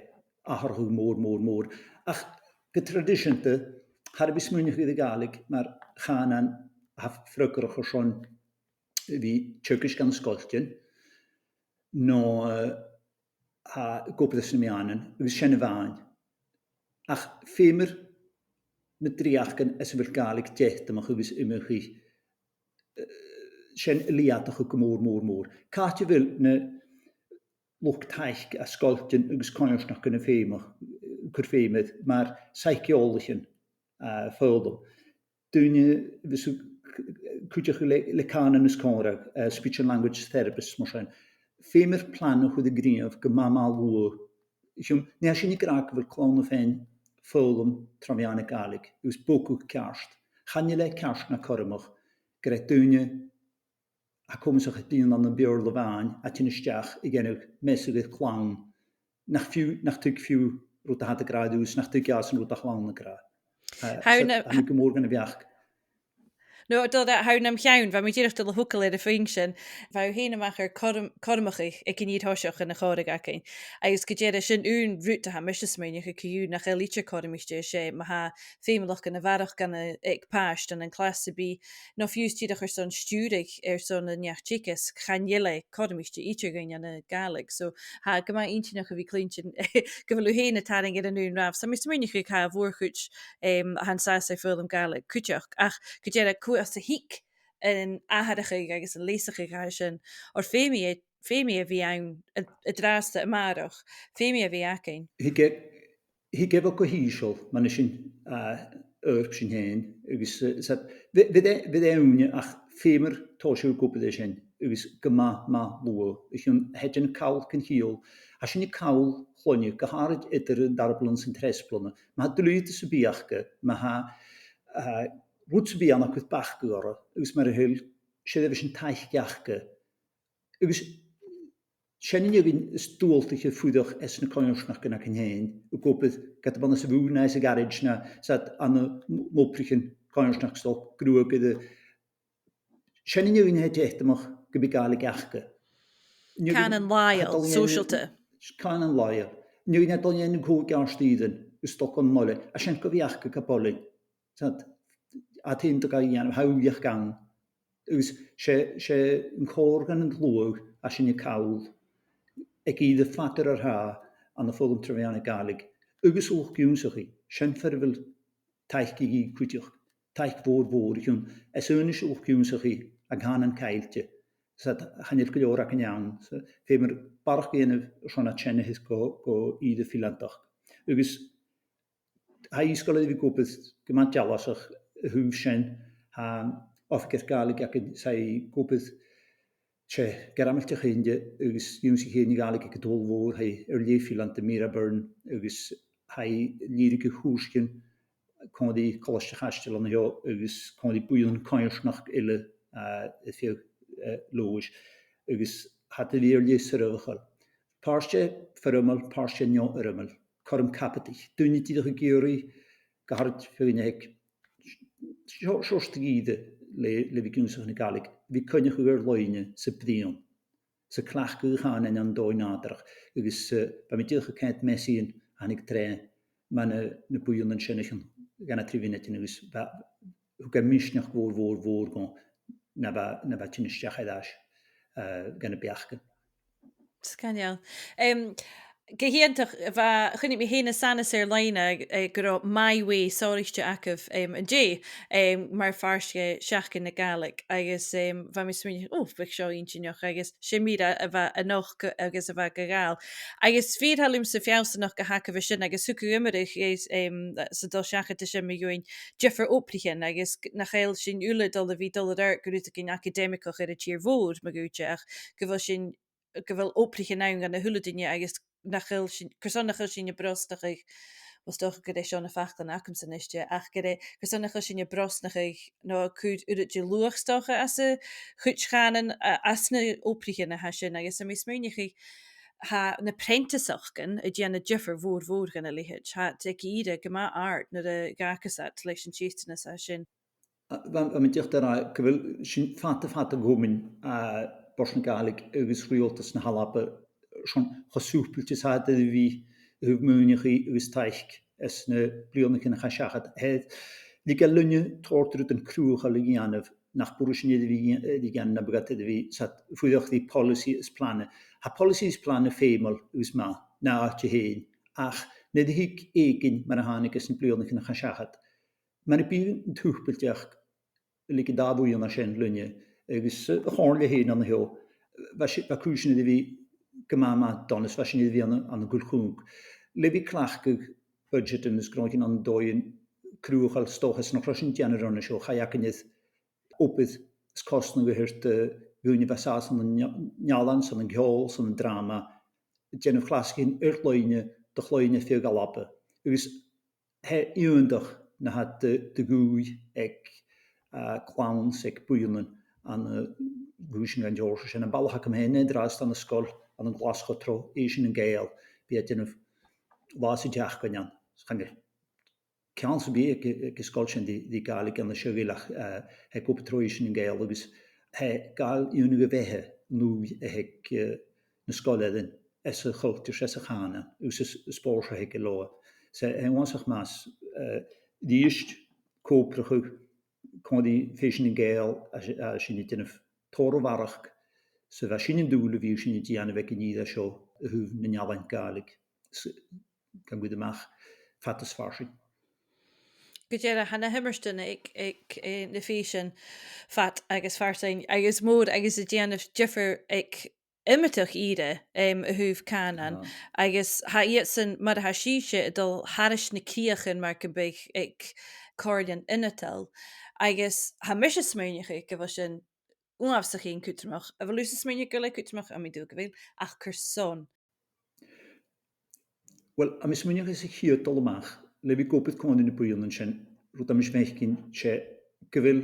atharrachadh mòr, mòr, mòr. Ach gu traidiseanta, cha robh mi a' smaoineachadh air a' Ghàidhlig mar chànan a tha freagarrach airson a bhith teagasg ann an sgoiltean, no, eh, a, ag obair anns na meadhanan, agus sin a-mhàin. Ach feumaidh na dreuchdan anns a bheil Gàidhlig deatamach agus iomchaidh, eh, sin a leudachadh gu mòr, mòr, mòr. Càit a bheil na luchd-taic à sgoiltean agus coimhearsnachdan a tha feumach, eh, cur feum air, mar saidhc-eòlaichean, eh, foghlam. Daoine a bhios a' cuideachadh le, le cànan is còmhradh, eh, speech and language therapists mar sin. Feumaidh planadh a chur an gnìomh gu math, math luath. Chionn, nì sinn ag ràdh gu bheil clann a' faighinn foghlam tro mheadhan na Gàidhlig, agus bogadh ceart. Chan eil e ceart no cothromach gur e daoine a tha comasach air bruidhinn ann am Beurla a-mhàin a' tighinn a-steach a' dèanamh measadh air clann nach fiù, nach tuig fiù rud a tha iad ag ràdh riutha, nach tuig iadsan rud a tha a' chlann ag ràdh. Eh, Tha so, na, tha mi gu mòr dhan a' bheachd. No, dol a, tha nam cheann, bha mi dìreach a' dol a thogail air a' phuing sin. Bha thu fhèin a-mach air cothrom-, cothromachadh aig an fhìor thoiseach ann an còmhradh againn. Agus gu dearbh sin aon rud a tha mise a' smaoineachadh co-dhiù nach eil idir cothromaichte, 's e ma tha feumalachdan a bharrachd ann an, aig pàiste ann an clas sam bith, no fiù 's dìreach airson stiùireadh airson an neach-teagaisg, chan eil e cothromaichte idir dhuinn ann an Gàidhlig. So tha e gu math inntinneach a bhith a' cluinntinn gu bheil thu fhèin a' tarraing air an aon ràmh. 'S tha mi a' smaoineachadh gu bheil e a' mhòr-chuid, em, a tha an sàs air foghlam Gàidhlig cuideachd, ach gu dearbh cò às a thig an atharrachadh agus an leasachadh a tha sin, oir feumaidh e, feumaidh e a bhith ann an, an-dràsta a-màireach, feumaidh e a bhith againn. Thig e, thig e bho gu h-ìosal, mar a tha sinn, eh, oidhirp sinn fhèin, agus, eh, 's e, bidh, bidh e, bidh e ùine ach feumaidh tòiseachadh ag obair air sin, agus gu math, math luath, a chionn tha e a' dèanamh call dhan chiall, tha sinn a' call chloinne, gu h-àraid eadar an dara bliadhna 's an treas bliadhna, ma tha duilgheadas sam bith aca, ma tha, eh, rud sam bith ann a chuireas bacadh orra, agus mar a thuirt, 's e a bheil sinn taic aca. Agus sin an fheadhainn as dualtaiche a' fuireach anns na coimhearsnachdan againn fhèin, ag obair, ged a bhios iad anns a' bhùth no anns a' gharaids no 's iad ann an, an obraichean coimhearsnachd 's dòcha, gruag air a, sin an fheadhainn a tha deatamach gum bi Gàidhlig aca. Cànan làitheil, sòisealta. Cànan làitheil. An fheadhainn a tha a' dol a dhèanamh còig àrd-ìrean, is dòcha, ann an oilthigh, tha sin gu bhith aca ge b' e dè. Tha, a' tighinn do ghabhail a dhèanamh, tha uilebheist ann. Agus 's e, 's e an còrr dhen an t-sluagh a tha sinn a' call aig ìre fada air thràth ann am foghlam tro mheadhan na Gàidhlig, agus luchd-ionnsachaidh, sin far a bheil taic aca cuideachd, taic mhòr, mhòr a chionn, às aonais luchd-ionnsachaidh an cànan caillte, 's chan eil gu leòr againn ann, so feumaidh barrachd a dhèanamh airson iad sin a thoirt gu, gu ìre fileantachd. Agus tha Ìsgeir air a bhith ag obair gu math dealasach a thaobh sin, tha oifigear Gàidhlig againn 's e ag obair, 's e Gearmailteach a th' innte agus dh'ionnsaich e na Gàidhlig aig an t-Sabhal Mhòr, tha e air leth fileanta, Mira Byrne, agus tha e a' lìbhrigeadh chùrsaichean còmhla ri Colaiste Chaisteal an seo agus còmhla ri buidhnean coimhearsnachd eile, eh, air feadh, eh, Leòdhais, agus tha iad air a bhith air leth soirbheachail. Pàirt dheth foirmeil, pàirt dheth neo-fhoirmeil, cothrom cabadaich. Daoine dìreach ag iarraidh, gu h-àraid feadhainn a th' aig seo-, seòrsa de dh'ìre le, le bhith ag ionnsachadh na Gàidhlig, bhith a' coinneachadh air loidhne 's a' bruidhinn, 's a' cleachdadh a' chànain ann an dòigh nàdarrach, agus, eh, bha mi dìreach a' coimhead measaidhean a thàinig troimhe mu na, na buidhnean sin o chionn dhà no trì mionaidean agus bha, thug e misneachd mhòr, mhòr, mhòr dhomh na bha, na bha tighinn a-steach air ais, eh, dhan a' bheachd. Sgoinneil. Em, gu h-iongantach, bha, chunnaic mi fhèin an sanas air-loidhne, eh, gun robh My Way sònraichte agaibh, em, an-dè, em, mar phàirt de Sheachdain na Gàidhlig, agus, em, bha mi a' smaoineachadh, ò, bhiodh seo inntinneach, agus 's e Mira a bha a-nochd agus a bha ga ghabhail. Agus fìor thoil leamsa feallsanachd a th' agaibh an sin, agus thug thu iomradh, is, em, san dol seachad an sin mu dheidhinn diofar obraichean, agus g-, nach eil sinn uile a' dol a bhith a' dol air adhart gu rudeigin acadaimigeach air an tìr-mhòr, ma dh'fhaodte, ach gu bheil sinn, gu bheil obraichean ann dhan a h-uile duine agus nach eil sinn, carson nach eil sinn a' brosnachadh, well, 's dòcha gur e seo na faclan agamsa a-niste, ach gur e, carson nach eil sinn a' brosnachadh no a' cur uiread de luach 's dòcha às a' chuid chànain, a, às na h-obraichean a tha sin, agus tha mi a' smaoineachadh, tha na prenntasaichean a' dèanamh diofar mhòr, mhòr dhan a leithid. Tha iad aig ìre gu math àrd nuair a dh'fhàgas iad leis an teisteanas a tha sin. A, bha, bha mi dìreach air a ràdh gu bheil sinn fada, fada a' cumail, a, Bòrd na Gàidhlig agus Riaghaltas na h-Alba son cho sùbailte 's a tha iad air a bhith a thaobh maoineachaidh agus taic anns na bliadhnaichean a chaidh seachad. Tha e, leig e leinne tòrr de rudan cruthachail a dhèanamh nach b' urrainn dhuinn a bhith, eh, a dhèanamh nam biodh iad air a bhith, 's iad a' fuireach ri poileasaidh is plana. Tha poileasaidh is plana feumail agus math na àite fhèin, ach nuair a thig èiginn mar a thàinig anns na bliadhnaichean a chaidh seachad, mura bi an t-sùbailteachd leig an dà bhuidheann sin leinne, agus, eh, a' chomhairle fhèin an seo, bha si-, bha cùisean air a bhith gu math, math dona, is bha sinn air a bhith ann an, ann an cuil-chùnc. Le bhith a' cleachdadh budgetan is gnothaichean ann an dòighean cruthachail 's dòcha 's nach robh sinn a' dèanamh roimhe seo, chaidh againn air obair is cosnadh a thoirt do dhaoine a bha sàs ann an eal-, ealain, 's ann an ceòl, 's ann an dràma, a' dèanamh chlasaichean air-loidhne do chloinn air feadh Alba. Agus tha e iongantach na tha de, de dhùthaich aig, a, clann 's aig buidhnean ann an, a, dhùthaich an, an t-seòrsa sin. Am balach agam fhèin an-dràsta ann an sgoil ann an Glaschu tro Fhèisean nan Gàidheal, bidh e a' dèanamh latha san t-seachdain ann. Chan eil ceann sam bith aig, aig an sgoil sin ri, ri Gàidhlig ann an seo ach, a, tha e ag obair tro Fhèisean nan Gàidheal agus tha e a' gabhail iongnadh a bheatha an ùidh a th' aig, a, na sgoilearan anns a' chultar 's anns a' chànan agus anns, anns a' spòrs a th' aige leotha. 'S e, tha e uabhasach math, a, a-rithist co-obrachadh còmhla ri Fèisean nan Gàidheal a, a tha sin a' dèanamh tòrr a bharrachd 's a bha sinn an dùil a bhiodh sinn a' dèanamh aig an ìre seo a thaobh nan ealain Gàidhlig. 'S gan cur a-mach fad is farsaing. Gu dearbh, tha na h-iomairtean aig, aig, eh, na Fèisean fad agus farsaing, agus mòr agus a' dèanamh diofar aig iomadach ìre, em, a thaobh cànan, agus tha iadsan, mar a tha sibhse, a' dol thairis na crìochan mar gum biodh aig comhairlean ionadail, agus tha mise a' smaoineachadh gu bheil sin uabhasach fhèin cudromach. A bheil thusa a' smaoineachadh gu bheil e cudromach? Tha mi an dùil gu bheil, ach carson? Uill, tha mi a' smaoineachadh sa chiad dol a-mach, le bhith ag obair còmhla ri na buidhnean sin, rud a tha mise a' faicinn, 's e gu bheil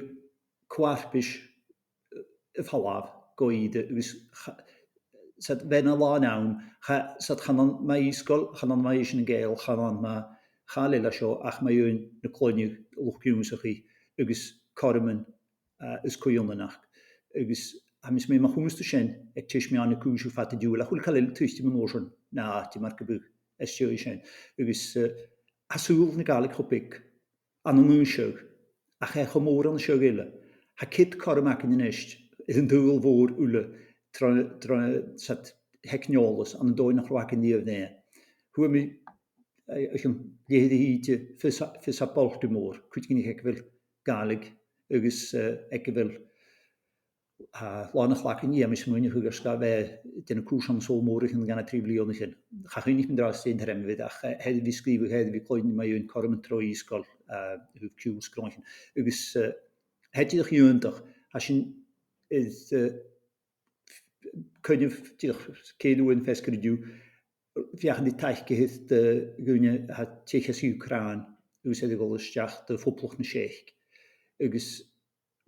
co-fharpais, eh, a' falbh gu ìre agus cha-, 's iad, bha e na làn àm, cha-, 's iad chan ann mu dheidhinn sgoil, chan ann mu dheidhinn Fhèisean nan Gàidheal, chan ann mu chàil eile seo ach mu dheidhinn na cloinne, luchd-ionnsachaidh agus cothroman, eh, is cuideigin aca. Agus tha mi a' smaoineachadh, ma chumas tu sin aig teis-meadhan na cùise fad an t-siubhail, a h-uile càil eile a thuiteas mun uair sin na àite mar gum biodh às dèidh sin. Agus, eh, tha saoghal na Gàidhlig cho beag ann an aon seo, ach tha e cho mòr ann an seo eile. Tha ceud cothrom againn a-nis air an t-saoghal mhòr uile tro, tro, 's iad, theicneòlas ann an dòigh nach robh againn riamh. Fhuair mi, eh, aig an leth-uair a thìde fios à, fios à Baltimore, cuideigin aig a bheil Gàidhlig agus, eh, aig a bheil, a, Là na Cloiche, tha mi a' smaoineachadh gur sgàth a bha e a' dèanamh cùrsa ann an saoghal mòr o chionn dhà no trì bliadhnaichean. Cha chuimhnich mi an-dràsta dè an t-ainm a bh' air, ach, eh, tha e air a bhith a' sgrìobhadh, tha e air a bhith a' cluinntinn mu dheidhinn cothroman tro fhìos sgoile, eh, a thaobh ciùil is gnothaichean. Agus, eh, tha sin, is, eh, coinneamh, dìreach, cèilidh uaine feasgar an-diugh, feuchainn ri taic a thoirt do dhaoine a tha a' teicheadh às a' Ucràin agus air a dhol a-steach do Phoblacht na Seic. Agus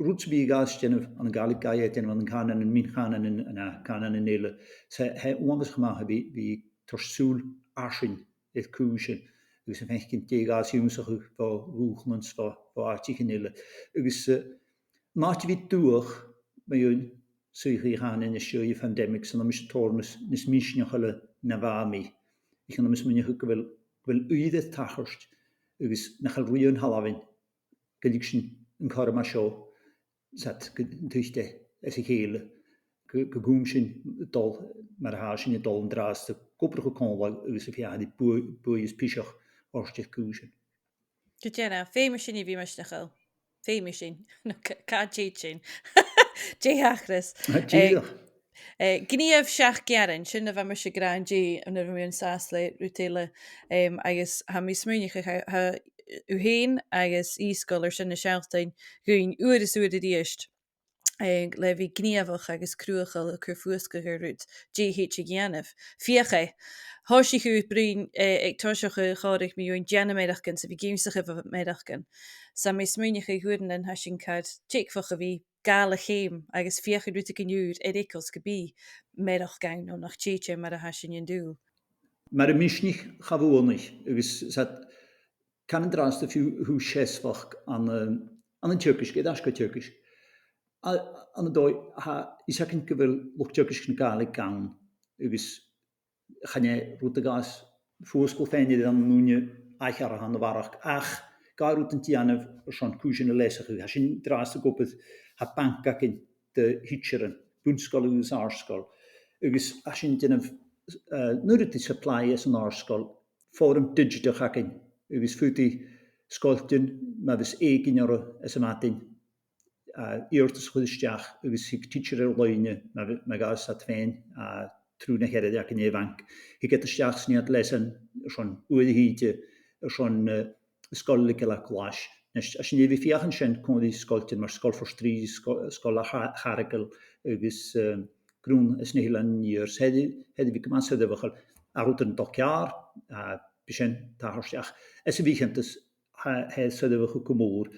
rud sam bith a ghabhas dèanamh ann an Gàidhlig, gabh e dèanamh ann an cànanan, mion-chànanan, ann an cànanan eile. 'S e, tha e uabhasach math a bhith, bhith toirt sùil fharsaing air cùisean, agus a' faicinn dè ghabhas ionnsachadh bho dhùthchannan 's bho, bho àiteachan eile. Agus, eh, an àite a bhith a' dùthchas mu dheidhinn suidheachaidh a' chànain às dèidh a' phandemic, 's ann a tha mise tòrr nas, nas misneachaile na bha mi. Agus tha mi a' smaoineachadh gu bheil, gu bheil uiread a' tachairt agus nach eil riamh air thalamh ann gun leig sinn an cothrom a tha seo, 's iad, gun tuit e às a chèile, gu, gun cùm sinn a' dol mar a tha sinn a' dol an-dràsta, ag obrachadh còmhla agus a' feuchainn ri buaidh, buaidh is piseach a thoirt air cùisean. Gu dearbh, feumaidh sinn a bhith misneachail. Feumaidh sinn. No, ca-, càit an tèid sinn? Dè thachras? Dìreach. Eh, eh, gnìomh seach gearan, sin a bha mise ag ràdh an-dè, nuair a bha mi an sàs le rud eile, em, agus tha mi a' smaoineachadh, tha, tha thu fhèin agus Ìsgeul air sin a shealltainn dhuinn uair is uair a-rithist. eh, le bhith gnìomhach agus cruthachail a' cur fuasgladh air rud dè thèid a dhèanamh. Feuch e, thòisich thu a' bruidhinn, eh, aig toiseach a' chòmhraidh mu dheidhinn dèanamh mearachdan 's a bhith ag ionnsachadh mearachdan. 'S tha mi a' smaoineachadh uaireannan tha sinn car teagmhach a bhith gabhail a' cheum agus feuchainn rudeigin ùr air eagal 's gum bi mearachd ann no nach tèid e mar a tha sinn an dùil. Mar a mhisneachadh cha bhuannaich, agus 's e, chan ann an-dràsta fiù 's a tha thu seasmhach ann an, ann an teagasg, air ais gu teagasg. A, ann an dòigh, tha fhios againn gu bheil luchd-teagaisg na Gàidhlig ann, agus chan e rud a ghabhas fuasgladh fhaighinn air ann an ùine ath-ghearradh ann a bharrachd, ach gabhaidh rudan dèanamh airson cùisean a leasachadh. Tha sinn an-dràsta ag obair, tha banc againn de thidsearan, bun-sgoil agus àrd-sgoil, agus tha sinn a' dèanamh, eh, an uiread de supply anns an àrd-sgoil, fòram didseatach againn, agus faodaidh sgoiltean, ma bhios èiginn orra anns a' mhadainn, eh, iarrtas a chur a-steach agus thig tidsear air-loidhne, ma, ma ghabhas iad fhèin, eh, tro na h-earrainn againn air a' bhanc. Thig iad a-steach 's nì iad leasan airson uair a thìde, airson, eh, sgoil a leigeil a-ghlais. A-nis, tha sinn air a bhith a' feuchainn sin còmhla ri sgoiltean mar Sgoil Phort Rìgh, Sgo-, Sgoil a' Cha-, Chargail agus, eh, Grunn anns na h-Eileanan an Iar. 'S e, 's e a bhith gu math soirbheachail, a rud a tha a' dol ceàrr, a, bidh sin a' tachairt a-steach. Anns a' bhith-cheantas, tha, tha e soirbheachail gu mòr.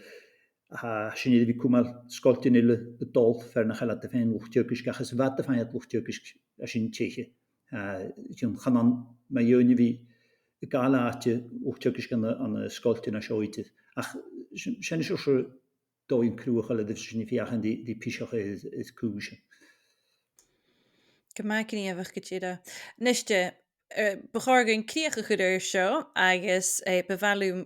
Tha sinn air a bhith a' cumail sgoiltean eile a' dol, far nach eil iad a' faighinn luchd-teagaisg, ach às a' bhad a faighinn luchd-teagaisg, tha sinn teicheadh. A, chionn chan ann mu dheidhinn a bhith a' gabhail àite luchd-teagaisg ann an, ann an sgoiltean a tha seo idir. Ach sin, sin an seòrsa dòigh cruthachail a tha sinn a' feuchainn ri, ri piseach air, air cùisean. Gu math gnìomhach gu dearbh. Nise, eh, bu chòir dhuinn crìoch a chur air seo agus, eh, bu mhath leam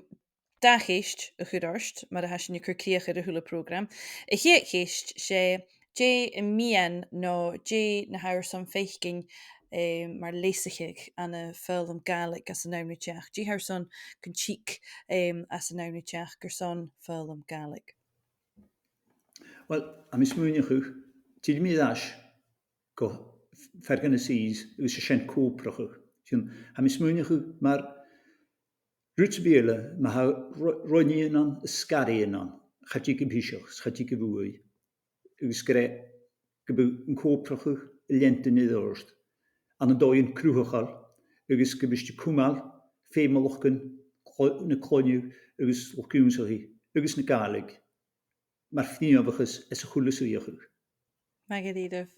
dà cheist a chur ort, mar a tha sinn a' cur crìoch air a h-uile prògram. A' chiad cheist, 's e, dè am miann no dè na tha thu airson faicinn, eh, mar leasachadh ann am foghlam Gàidhlig anns an àm ri teachd? Dè tha thu airson gun tig, eh, anns an àm ri teachd airson foghlam Gàidhlig? Uill, tha mi a' smaoineachadh, tillidh mi air ais gu fear dha na C's agus 's e sin co-obrachadh. Sin, tha mi a' smaoineachadh mar rud sam bith eile, ma tha ro-, roinneadh ann, sgaradh ann, cha tig am piseach, cha tig a' bhuaidh. Agus gur e, gum bi an co-obrachadh a' leantainn air adhart ann an dòigh cruthachail, agus gum bi sinn a' cumail feumalachdan clo-, na cloinne agus luchd-ionnsachaidh agus na Gàidhlig mar ghnìomhachas anns a h-uile suidheachadh. Math dha-rìribh.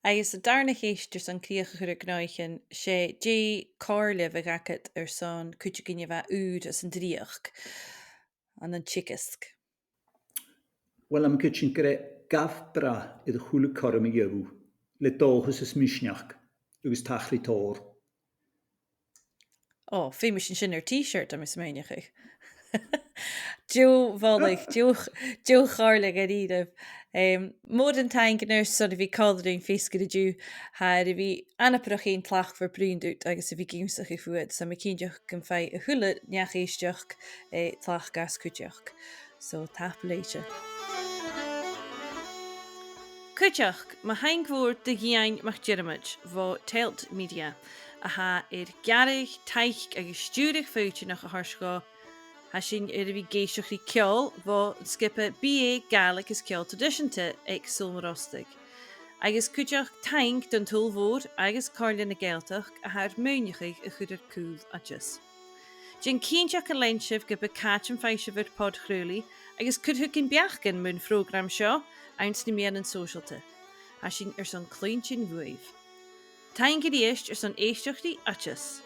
Agus an dàrna ceist airson crìoch a chur air gnothaichean, 's e dè a' chomhairle a bhiodh agad airson cuideigin a bhith ùr anns an dreuchd, ann an teagasg? Uill, tha mi a' creidsinn gur e gabh brath air a h-uile cothrom a gheibh thu, le dòchas is misneachd, agus tachraidh tòrr. Ò, feumaidh sinn sin air T-shirt, tha mi a' smaoineachadh. Deagh mholadh, deagh, deagh chomhairle dha-rìribh. Em, mòran taing a-nis airson a bhith còmhla rinn feasgar an-diugh. Tha e air a bhith anabarrach fhèin tlachdmhor bruidhinn riut agus a bhith ag ionnsachadh bhuat, 's tha mi cinnteach gum faigh a h-uile neach-èisteachd, eh, tlachd às cuideachd. So, tapadh leibhte. Cuideachd, mo thaing mhòr do Dhìon MacDhiarmaid bho Telt Media, a tha air gearradh, taic agus stiùireadh faoitinneach a thoirt dhomh. Tha sinn air a bhith ag èisteachd ri ceòl bhon sgioba B A Gàidhlig is Ceòl Traidiseanta aig Sabhal Mòr Ostaig. Agus cuideachd taing don t-Sabhal Mhòr agus Comhairle na Gàidhealtachd a tha air maoineachadh a chur air cùl Oideas. Dèan cinnteach gun lean sibh ge b' e càit am faigh sibh ur pod-chraolaidh agus cuir thugainn beachdan mun phrògram seo anns na meadhanan sòisealta. Tha sinn airson cluinntinn bhuaibh. Taing a-rithist airson èisteachd ri Oideas.